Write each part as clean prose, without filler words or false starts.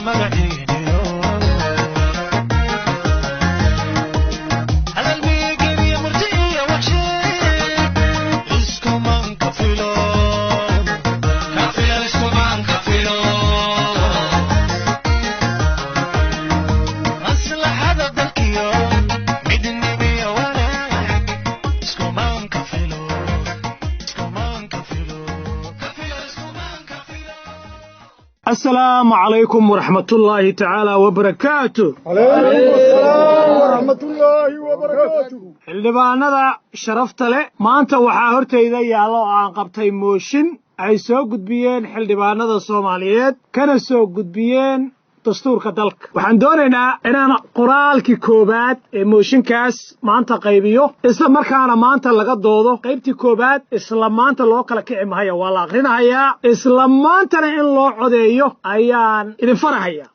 Magaciiniyo hadal miigeliya murti iyo wagsheeg iskumanka filo ka filo iskumanka filo maslaxada dalkiyo midnimiyo wanaag iskumanka filo iskumanka filo ka filo iskumanka filo. Asalaamu calaykum waraxmatullaahi tacaala wabarakaatu. Xildhibaanada sharafta leh, maanta waxaa hortayda yaalla oo aan qabtay mooshin ay soo gudbiyeen xildhibaanada Soomaaliyeed, kana soo gudbiyeen dastuurka dalka. Waxaan doonaynaa inaan qoraalkii koowaad ee mooshinkaas maanta qaybiyo, isla markaana maanta laga doodo. Qaybtii koowaad isla maanta loo kala kici mahaya, waa la akhrinahayaa, isla maantana in loo codeeyo ayaan idin farahaya.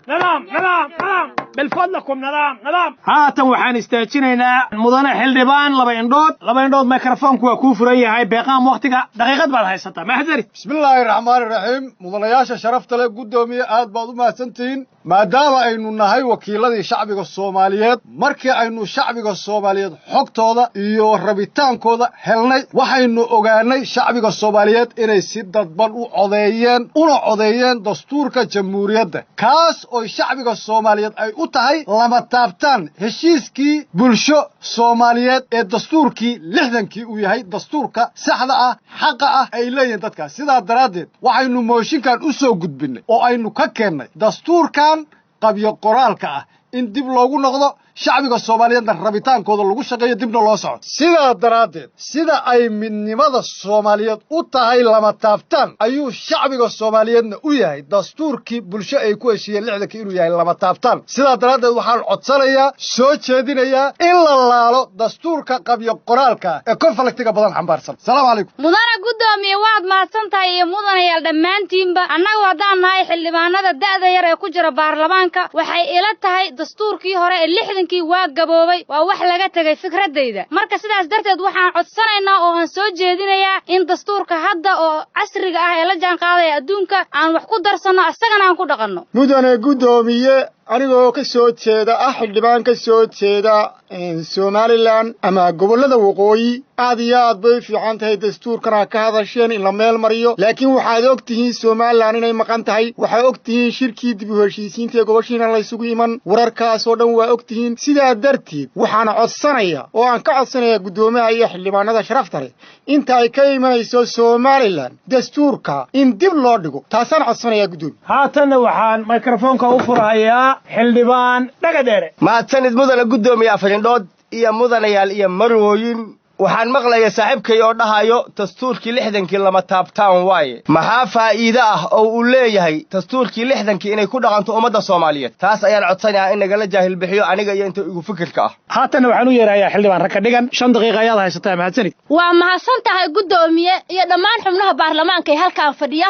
نظام نظام نظام بالفضلكم نظام نظام. Haatan waxaan istaajinaynaa mudane xildhibaan Laba Indhood. Laba Indhood, mikrofoonku waa kuu furan yahay. Beeqaam waqtiga daqiiqad baad haysataa, maxdari. Bismillaahi raxmaani raxiim. Mudanayaasha sharafta leh, guddoomiye, aad baad u mahadsantihiin. Maadaama aynu nahay wakiiladii shacbiga Soomaaliyeed, markii aynu shacbiga Soomaaliyeed xogtooda iyo rabitaankooda helnay, waxaynu ogaanay shacbiga Soomaaliyeed inay si dadban u codeeyeen, una codeeyeen dastuurka jamhuuriyadda, kaas oo shacbiga Soomaaliyeed ay u tahay lama taabtaan heshiiskii bulsho Soomaaliyeed ee dastuurkii 60-kii uu yahay dastuurka saxda ah, xaqa ah ay leeyihiin dadkaas. Sidaa daraaddeed waxaynu mooshinkan u soo gudbinnay oo aynu ka keennay dastuurkan qabyo qoraalka ah in dib loogu noqdo, shacbiga Soomaaliyeedna rabitaankooda lagu shaqeeyo, dibna loo soco. Sidaa daraaddeed, sida ay midnimada Soomaaliyeed u tahay lama taabtaan, ayuu shacbiga Soomaaliyeedna u yahay dastuurkii bulsho ay ku heshiiyeen 60-kii inuu yahay lama taabtaan. Sidaa daraaddeed waxaan codsanayaa, soo jeedinayaa in la laalo dastuurka qabyo qoraalka ee conflictiga badan xambaarsan. Salaamu calaykum. Mudane guddoomiye, waad mahadsan tahay, iyo mudanayaal dhammaantiinba. Annagu haddaan nahay xildhibaanada da'da yar ee ku jira baarlamaanka, waxay ila tahay dastuurkii hore ee 60-kii waa gaboobay, waa wax laga tegay fikraddayda. Marka sidaas darteed waxaan codsanaynaa oo aan soo jeedinayaa in dastuurka hadda oo casriga ah ee la jaan qaadaya adduunka aan wax ku darsanno, asagana aan ku dhaqanno. Mudane guddoomiye, anigoo ka soo jeeda ah xildhibaan ka soo jeeda Somalilan ama gobollada waqooyi, aad iyo aad bay u fiican tahay dastuurkana ka hadasheen in la meel mariyo, laakiin waxaad og tihiin Somalilan inay maqan tahay. Waxaad og tihiin shirkii dib u heshiisiinta ee goboshiina laysugu iman. Wararkaasoo dhan waa og tihiin. Sidaa darteed waxaana codsanaya oo aan ka codsanaya guddoomiyaha iyo xildhibaanada sharafta leh, inta ay ka imanayso Somalilan, dastuurka in dib loo dhigo. Taasaan codsanayaa, guddoomiye. Haatanna waxaan mikrofoonka u furahayaa xildhibaan Dhagadheere. Mahadsanid, mudane guddoomiye Afar Indhood, iyo mudanayaal iyo marwooyin. Waxaan maqlayaa saaxiibkay oo dhahayo dastuurkii 60-kii lama taabtaan waaye. Maxaa faa'iide ah oo uu leeyahay dastuurkii 60-kii inay ku dhaqanto ummadda Soomaaliyeed? Taas ayaan codsanayaa in nagala jaahil bixiyo, aniga iyo inta igu fikirka ah. Haatanna waxaan u yeerahayaa xildhibaan Raka Dhigan. 5 daqiiqa ayaad haysataa, mahadsanid. Waa mahadsan tahay, guddoomiye, iyo dhammaan xubnaha baarlamaanka ee halkan fadhiya.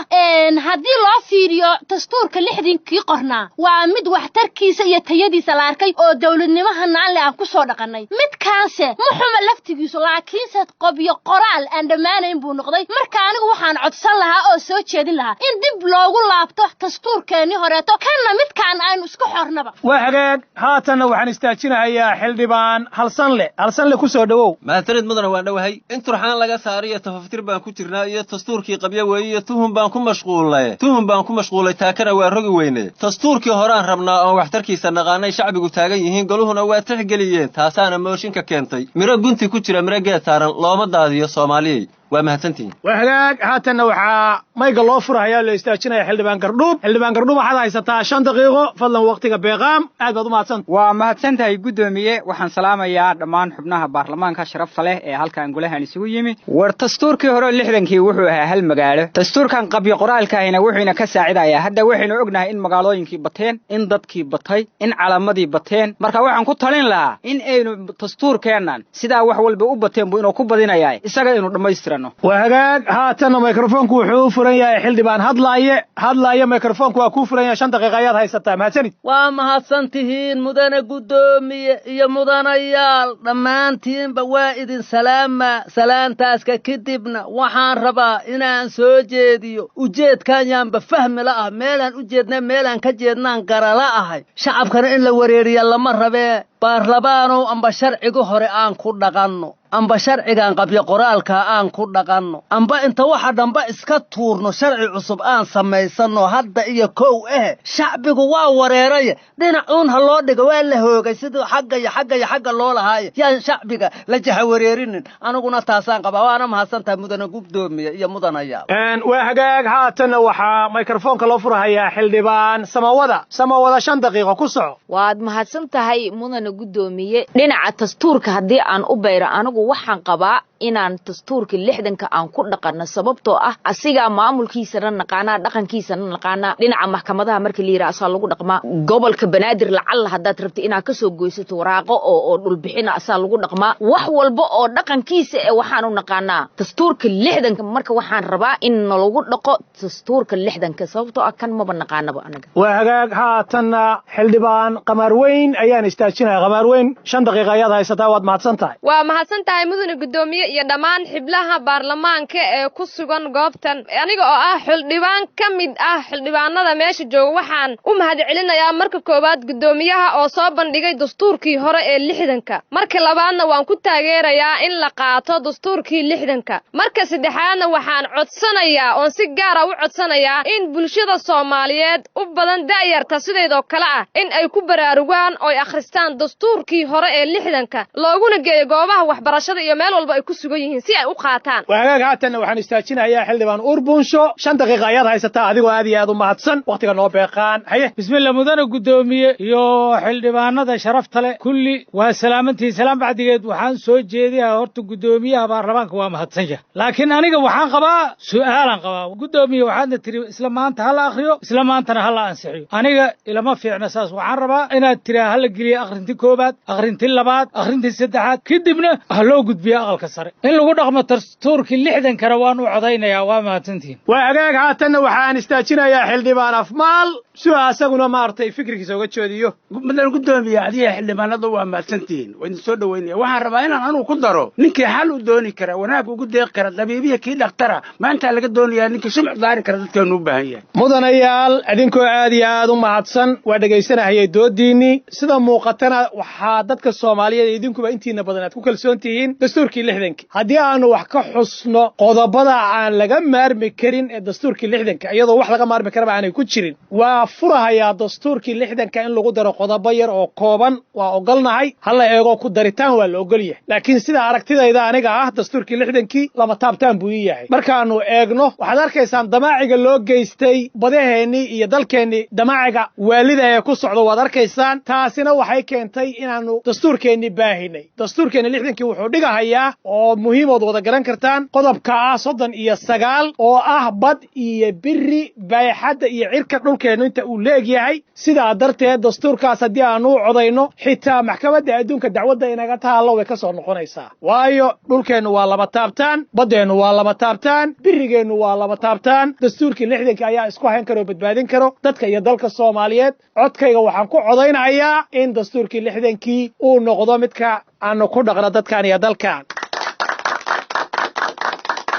Haddii loo fiiriyo dastuurka 60-kii qornaa, waa mid waxtarkiisa iyo tayadiisa la arkay oo dowladnimo hanaanle aan ku soo dhaqannay. Midkaanse ma xuma laftigiisu, laakiinse qobyo qoraal aan dhammaanayn buu noqday. Marka anigu waxaan codsan lahaa oo soo jeedin lahaa in dib loogu laabto dastuurkeennii horeeto, kanna midkaan aynu isku xornaba. Waa hagaag. Haatanna waxaan istaajinahayaa xildhibaan Halsanle. Halsanle, ku soo dhowow. Mahadsanid, mudane, waan dhowahay. In turxaan laga saariyo tafaftir baan ku jirnaa, iyo dastuurkii qabyo weeye, iyo tuhun baan ku mashquulnay, tuhun baan ku mashquulay, taakana waa rogi weyne. Dastuurkii horaan rabnaa oon waxtarkiisa naqaanay, shacbigu taagan yihiin, goluhuna waa tixgeliyeen. Taasaana mooshinka keentay. Miro gunti ku jira, miro geed saaran looma daadiyo. Soomaaliyey, waa mahadsantihiin. Waa hagaag. Haatanna waxaa mayga loo furahayaa, loo istaajinaya xildhibaan Gardhuub. Xildhibaan Gardhuub, waxaad haysataa 5 daqiiqo. Fadlan waqtiga beeqaam. Aad baad u mahadsan. Waa mahadsan tahay, guddoomiye. Waxaan salaamayaa dhammaan xubnaha baarlamaanka sharafta leh ee halkan golahan isugu yimi. War dastuurkii hore 60-kii wuxuu ahaa hal magaalo. Dastuurkan qabyo qoraalkaahina wuxuuna ka saacidayaa, hadda waxaynu ognahay in magaalooyinkii bateen, in dadkii batay, in calamadii bateen. Marka waxaan ku talin lahaa in aynu dastuurkeennan sidaa wax walba u bateen buu inuu ku badinayaa, isaga aynu dhammaystirano. keenno. Waa hagaag. Haatanna mikrofoonku wuxuu u furan yahay xildhibaan Hadlaaye. Hadlaaye, mikrofoonku waa kuu furan yahay, 5 daqiiqa ayaad haysataa. Mahadsanid. Waa mahadsan tihiin, mudane guddoomiye iyo mudanayaal, dhammaantiinba waa idin salaama. Salaantaaska kadibna waxaan rabaa inaan soo jeediyo ujeedkan yaanba fahmi la ah, meelaan u jeedna, meelaan ka jeednaan garala ahay. Shacabkana in la wareeriya lama rabee. Baarlamaanow, amba sharciga hore aan ku dhaqanno, amba sharcigan qabyo qoraalkaa aan ku dhaqanno, amba inta waxa dhanba iska tuurno sharci cusub aan samaysanno hadda iyo kow eh. Shacbigu waa wareeraye, dhinacuun ha loo dhigo. Waa la hoogay siduu xagga iyo xagga iyo xagga loo lahaaye. Yaan shacbiga la jahawareerinin. Aniguna taasaan qabaa, waana mahadsantahay, mudane gudoomiye iyo mudanayaal. Waa hagaag. Haatanna waxaa mikrofoonka loo furhayaa xildhibaan Samawada. Samawada, 5 daqiiqo ku soco. Waad mahadsan tahay, mudane guddoomiye. Dhinaca dastuurka haddii aan u bayro, anigu waxaan qabaa inaan dastuurka 60-ka aan ku dhaqanno, sababtoo ah asigaa maamulkiisana naqaanaa, dhaqankiisana naqaanaa. Dhinaca maxkamadaha marka la yidhaha, asaa lagu dhaqmaa. Gobolka Banaadir lacalla haddaad rabto inaad kasoo goysato waraaqo oo dhulbixina, asaa lagu dhaqmaa. Wax walba oo dhaqankiisa ee waxaan u naqaanaa dastuurka 60-ka. Marka waxaan rabaa in nalagu dhaqo dastuurka 60-ka, sababtoo ah kan maba naqaanaba anaga. Waa hagaag. Haatanna xildhibaan Qamaar Weyn ayaan istaajinaya. Qamaar Weyn, 5 daqiiqa ayaad haysataa. Waad mahadsan tahay. Waa mahadsan tahay, mudane guddoomiye iyo dhammaan xubnaha baarlamaanka ee ku sugan goobtan. Aniga oo ah xildhibaan ka mid ah xildhibaanada meesha jooga, waxaan u mahadcelinayaa marka koowaad guddoomiyaha oo soo bandhigay dastuurkii hore ee 60-ka. Marka labaadna waan ku taageerayaa in la qaato dastuurkii 60-ka. Marka saddexaadna waxaan codsanayaa oon si gaara u codsanayaa in bulshada Soomaaliyeed u badan da'yarta sideedoo kale ah in ay ku baraarugaan ooy akhristaan dastuurkii hore ee 60-ka, looguna geeyo goobaha waxbarashada iyo meel walba ay ku sugan yihiin si ay u qaataan. Waa hagaag. Haatanna waxaan istaajinayaa xildhibaan Urbunsho. 5 daqiiqa ayaad haysataa, adigoo aad iyo aad u mahadsan. Wakhtiga noo beeqaan haye. Bismillah. Mudane guddoomiye iyo xildhibaanada sharafta leh, kulli waa salaamantihiin. Salaam bacdigeed, waxaan soo jeediyaa horta guddoomiyaha baarlamaanka waa mahadsan yahay, laakiin aniga waxaan qabaa su'aalaan qabaa. Guddoomiye, waxaadna tiri isla maanta ha la akhriyo, isla maantana ha la ansixiyo. Aniga ilama fiicna saas. Waxaan rabaa inaad tiraa ha la geliya akhrinti koobaad, akhrinti labaad, akhrinti saddexaad, kadibna ha loo gudbiyo aqalka sare. In lagu dhaqmo dastuurkii 60-kana waan u codaynayaa. Waa mahadsantihiin. Waa hagaag. Haatanna waxaan istaajinayaa xildhibaan Afmaal si asaguna maaragtay fikirkiisa uga jeediyo. Mudan guddoomiye, adiga xildhibaanada waa mahadsantihiin, waa idin soo dhoweynaya. Waxaan rabaa inaan anugu ku daro ninkii xal u dooni kara, wanaag ugu deeqi kara, dabiibiya kii dhakhtara maantaa laga doonayaa, ninkii shumc daari kara dadkeenu u baahan yahay. Mudanayaal, idinkoo aad iyo aad u mahadsan, waa dhegaysanahayay doodiinnii. Sida muuqatana waxaa dadka Soomaaliyeed, idinkuba intiina badan aad ku kalsoon tihiin dastuurkii 60-kii. Haddii aanu wax ka xusno qodobada aan laga maarmi karin ee dastuurkii 60-ka, iyadoo wax laga maarmi karaba aanay ku jirin, waa furahayaa dastuurkii 60-ka in lagu daro qodobo yar oo kooban. Waa ogolnahay, hala eego, ku daritaan waa la ogol yahay, laakiin sida aragtidayda aniga ah, dastuurkii 60-kii lama taabtaan buu ii yahay. Markaanu eegno, waxaad arkaysaan damaaciga loo geystay badaheennii iyo dalkeennii, damaaciga waalida ee ku socdo waad arkaysaan. Taasina waxay keentay inaannu dastuurkeennii baahinay. Dastuurkeenni 60-kii wuxuu dhigahayaa oo muhiimood wada garan kartaan qodobka ah 39, oo ah bad iyo biri, bayxadda iyo cirka dhulkeennu inta uu leegyahay. Sidaa darteed dastuurkaas haddii aanu u codayno, xitaa maxkamadda adduunka dacwadda inaga taallo way ka soo noqonaysaa, waayo dhulkeennu waa lama taabtaan, baddeennu waa lama taabtaan, birigeennu waa lama taabtaan. Dastuurkii 60-ka ayaa isku hayn karo oo badbaadin karo dadka iyo dalka Soomaaliyeed. Codkayga waxaan ku codaynayaa in dastuurkii 60-kii uu noqdo midka aanu ku dhaqno dadkan iyo dalkan.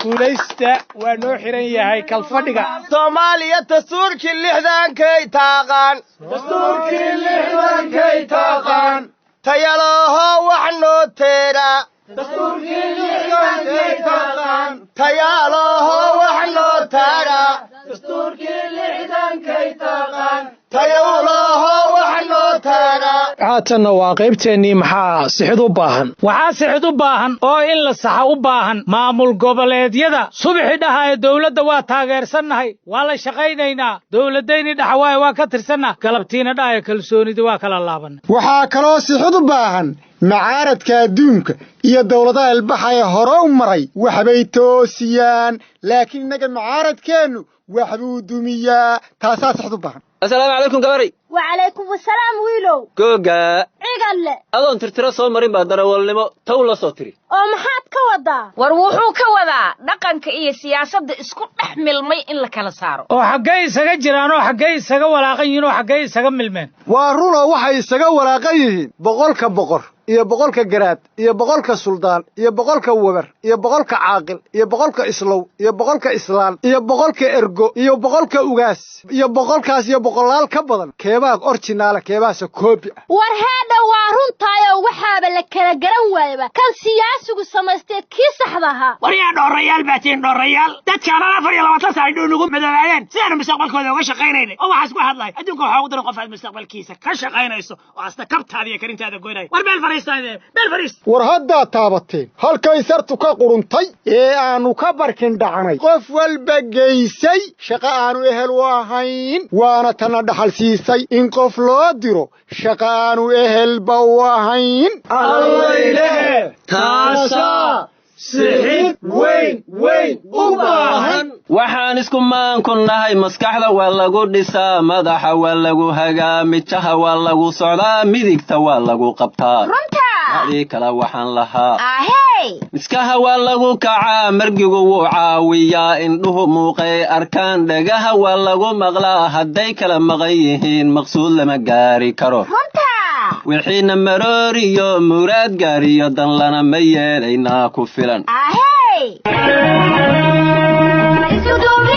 Guulaysta, waa noo xiran yahay kalfadhiga. Soomaaliya dastuurkii 60-kay taaqaan, dastuurkii 60-kay taaqaan, tayalooho wax noo teera, dastuurkii 60-kay taaqaan, tayalooho wax noo taara, dastuurkii 60-kay taaqaan, tayalooho wax noo taara. Haatanna waa qaybteennii maxaa sixid u baahan. Waxaa sixid u baahan oo in la saxa u baahan maamul goboleedyada subaxi dhahaya dowladda waa taageersannahay, waa la shaqaynaynaa, dowladdayni dhaxawaaye waa ka tirsannaa, galabtiina dhahaya kalsoonida waa kala laabanay. Waxaa kaloo sixid u baahan macaaradka adduunka iyo dowladaha ilbaxaya hore u maray waxbay toosiyaan, laakiin innaga macaaradkeennu waxbuu dumiyaa. Taasaa sixid u baahan. Asalaamu calaykum, gabaray. Wacalaykum wasalaam wiilow. Googa. Cigalle. Adoon tirtiro soo marin baa darawalnimo taw la soo tiri. Oo maxaad ka wadaa? War wuxuu ka wadaa dhaqanka iyo siyaasadda isku dhex milmay in la kala saaro. Oo xaggay isaga jiraan oo xaggay isaga walaaqan yihiin oo xaggay isaga milmeen? Waa runoo waxay isaga walaaqan yihiin 100ka boqor iyo 100ka garaad iyo 100ka suldaan iyo 100ka weber iyo 100ka caaqil iyo 100ka islow iyo 100ka islaan iyo 100ka ergo iyo 100ka ugaas iyo 100kaas iyo boqolaal ka badan. Keebaa orjinaala, keebaase koobi ah? War heedha, waa runtaayoo waxaaba la kala garan waayaba kan siyaasigu samaystee kii saxda ahaa. War yaa dhoorayaal baa tihiin, dhoorayaal. Dadkaanaan 24 saac indhuu nagu madoobaadeen sidaanu mustaqbalkooda uga shaqaynaynay oo waxaas ku hadlay. Adduunka waxaa ugu daran qof aad mustaqbalkiisa ka shaqaynayso oo asta kabtaada iyo karintaada goynaya. War meel fadhiistaade, meel fadhiis. War haddaad taabateen halkay sartu ka quruntay ee aannu ka barkin dhacnay, qof walba geysay shaqo aanu ehel u ahayn, waana tana dhaxal siisay in qof loo diro shaqo aanu ehelba u ahayn. Taasaa sixid weyn weyn u baahan. Waxaan isku maanku nahay maskaxda waa lagu dhisaa, madaxa waa lagu hagaa, mijaha waa lagu socdaa, midigta waa lagu qabtaa. Runta. Adii kale waxaan lahaa Ahey. Miskaha waa lagu kacaa, margigu wuu caawiyaa, indhuhu muuqay arkaan, dhagaha waa lagu maqlaa. Hadday kala maqan yihiin maqsuud lama gaari karo. Runta. Wixiina marooriyo muraad gaariyo dan lana ma yeelaynaa ku filan. Ahey. Isku duubni.